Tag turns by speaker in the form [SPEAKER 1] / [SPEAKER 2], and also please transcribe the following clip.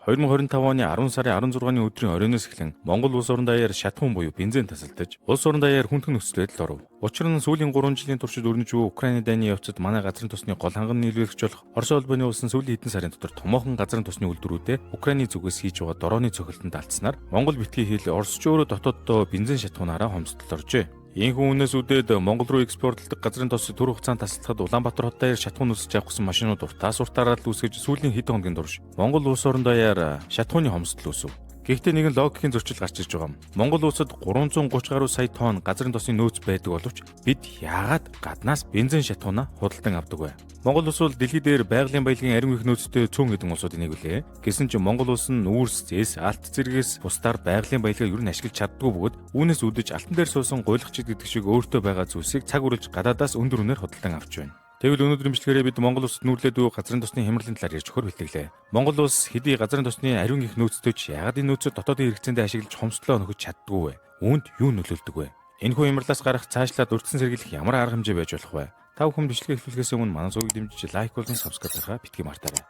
[SPEAKER 1] 2025 оны 10 сарын 16-ны өдрийн оройноос эхлэн Монгол улс орон даяар шатахуун буюу бензин тасалдаж, улс орон даяар хүндхэн нөхцөл байдал оров. Учир нь сүүлийн 3 жилийн туршид өрнөж буй Украины дайны явцад манай газрын тосны гол ханган нийлүүлэгч болох Орос улбаны улс нь сүүлийн хэдэн сарын дотор томоохон газрын тосны үйлдвэрүүдээ Украины зүгээс хийж байгаа дорооны цохилтонд алдсанаар Монгол битгий хэл Орос ч өөрөө дотооддоо бензин шатахуунаараа хомсдолд оржээ. Ийхүү үнээс үүдээд Монгол руу экспортлдог газрын тос төр хугацаанд тасалдахад Улаанбаатар хот даяар шатахуун үүсгэж авах гэсэн машинууд уртаас уртаараа л үүсгэж, сүүлийн хэдэн хоногийн турш Монгол улс орон даяар шатахууны хомсдол үүсэв. Гэхдээ нэгэн логикийн зөрчил гарч ирж байгаа юм. Монгол улсад 330 гаруй сая тонн газрын тосны нөөц байдаг боловч бид яагаад гаднаас бензин шатахуунаа худалдан авдаг вэ? Монгол улс бол дэлхий дээр байгалийн баялагын ариун их нөөцтэй цөөн хэдэн улсуудын нэг билээ. Гэсэн чинь Монгол улс нь нүүрс, зэс, алт зэргээс бусдаар байгалийн баялагаа ер нь ашиглаж чаддаггүй бөгөөд үүнээс үүдэж алтан дээр суусан гуйлгачид гэдэг шиг өөртөө байгаа зүйлсийг цаг үрэлж гадаадаас өндөр үнээр худалдан авч байна. Тэгвэл өнөөдрийн бичлэгээрээ бид Монгол улсад нүүрлээд буй газрын тосны хямралын талаар ярьж өгөхөөр бэлтгэлээ. Монгол улс хэдий газрын тосны ариун их нөөцтэй ч яагаад энэ нөөцөө дотоодын хэрэгцээндээ ашиглаж хомсдлоо нөхөж чаддаггүй вэ? Үүнд юу нөлөөлдөг вэ? Энэхүү хямралаас гарах цаашлаад урьдчилан сэргийлэх ямар арга хэмжээ байж болох вэ? Та бүхэн бичлэгээ эхлүүлэхээс өмнө манай сувгийг дэмжиж лайк болон subscribe дарахаа битгий мартаарай.